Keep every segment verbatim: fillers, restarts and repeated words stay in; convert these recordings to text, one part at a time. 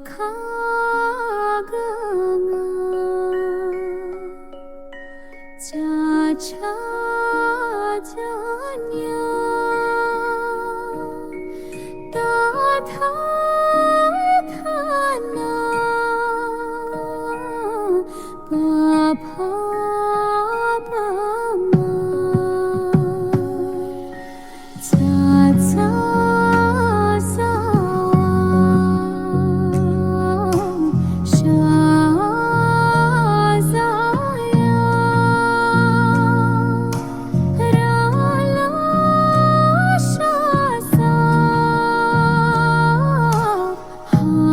ག་ག་ང་། ཅ་ཆ་ཇ་ཉ། ཏ་ཐ་ཐ་ན། པ་ཕ་པ་མ། ཚ་ཚ་ཟ་བ། ཤ་ཟ་ཡ། ར་ལ་ཤ་ཟ། ཧ་ལ་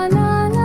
ལ་ལ།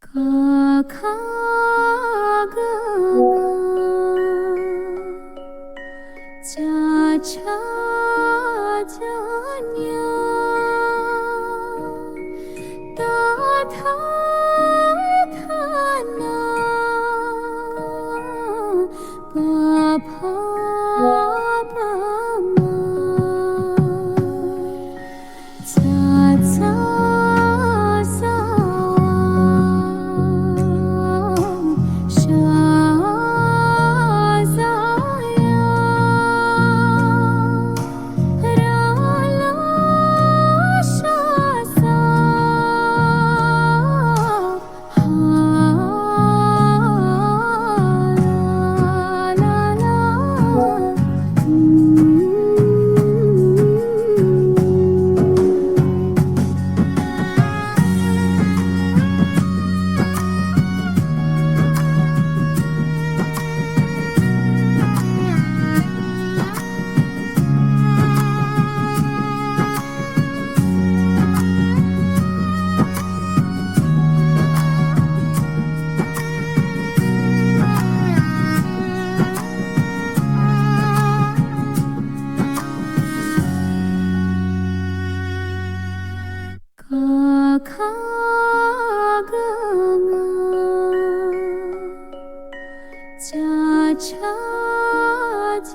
ག་ག་ག་ང་། ཅ་ཆ་ཇ་ཉ། ཏ་ཐ་ཐ་ན། པ་ཕ་པ་མ། ཚ་ཚ་ཟ་བ། ཤ་ཟ་ཡ། ར་ལ་ཤ་ཟ། ཧ་ལ་ལ་ལ། ག་ག་ག་ང་། ཅ་ཆ་ཇ་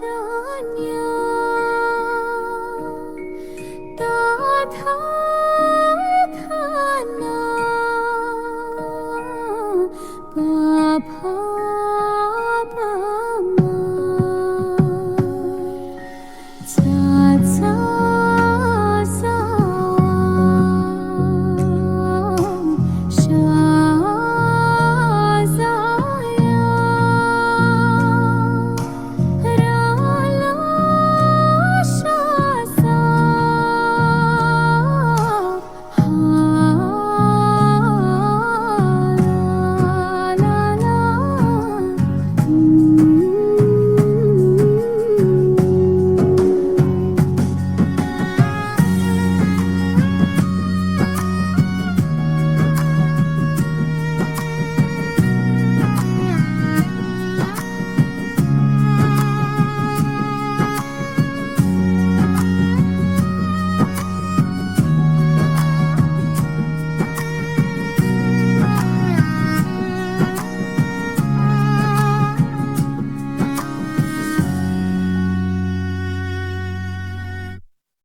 ཉ།